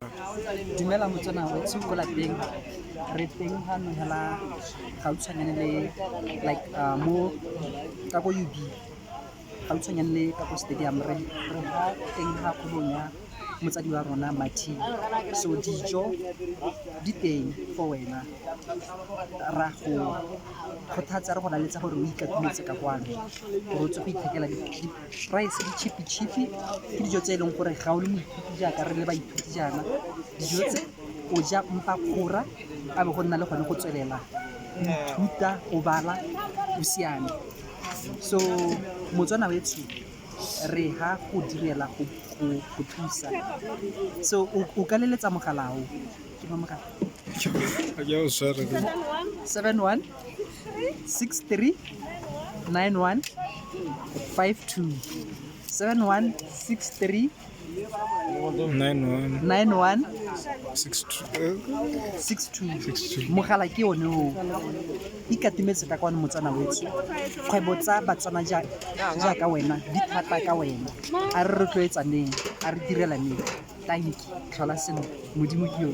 Dumela Motswana weso ko lapeng, re teng fano hela gautshwanyane le like mo ka ko UB, gautshwanyane le ka ko stadium. Re fa teng ga kgwebong ya motsadi wa rona Martin. So dijo di teng for wena, ra go kgothatsa, re go laletsa gore o ikatumetse ka kwano gore o tswe go ithekela. Di-price di cheap-e cheap, ke dijo tse e leng gore ga o le moithuti jaaka re le baithuti jaana, dijo tse o ja mpa kgora, a be go nna le gone go tswelela o ithuta, o bala, o siame. So Motswana wetsho, re ha go direla go thusa. So o ka leletsa mogala o, ke mo mogala. Ga ke a o tshwara. 71 63 91 52, 71 63 91 91 62. 62. 62. Mogala ke one o. Ikatumetse ka kwano, Motswana wetsho. Kgwebo tsa Batswana jaaka wena di thata ka wena. A re rotloetsaneng, a re direlaneng. Tanki, tlhola sentle, Modimo ke yo.